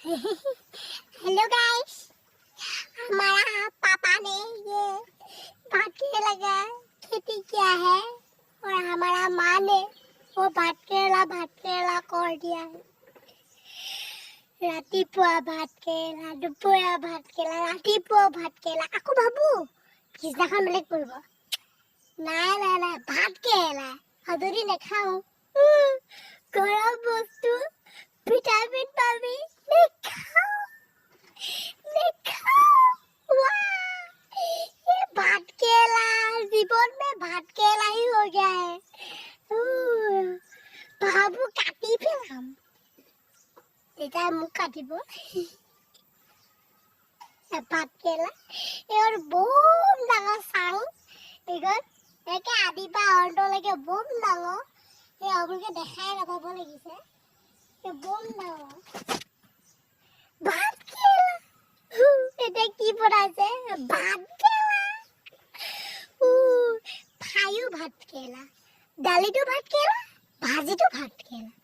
Hello guys, हमारा पापा ने ये भात केरला का खेती किया है और हमारा माँ ने वो भात केरला, भात केरला कर दिया है। ৰাতিপুৱা ভাত কেৰেলা, দুপৰীয়া ভাত কেৰেলা, ৰাতিপুৱা ভাত কেৰেলা। আকৌ ভাবো পিছদিনাখন বেলেগ পৰিব। নাই নাই নাই, ভাত কেৰেলা আৰু যদি নাখাওঁ, গৰম বস্তু, ভিটামিন পাবি। নেখাওঁ, নেখাওঁ। वाह, ये भात केला, जीवन में भात केला ही हो गया है। ভাবো কাটি পেলাম, তেতিয়া মোক কাটিব। ভাত কেৰেলা এইখন বম ডাঙৰ চাং। এইখন একে আদিৰ পৰা অন্তলৈকে বম ডাঙৰ। এই আপোনালোকে দেখাই নাপাব লাগিছে। এই বম ডাঙৰ ভাত কেৰেলা। এতিয়া কি বনাইছে? ভাত কেৰেলা খায়ো, ভাত কেৰেলা, দালিটো ভাত কেৰেলা, ভাজিটো ভাত কেৰেলা।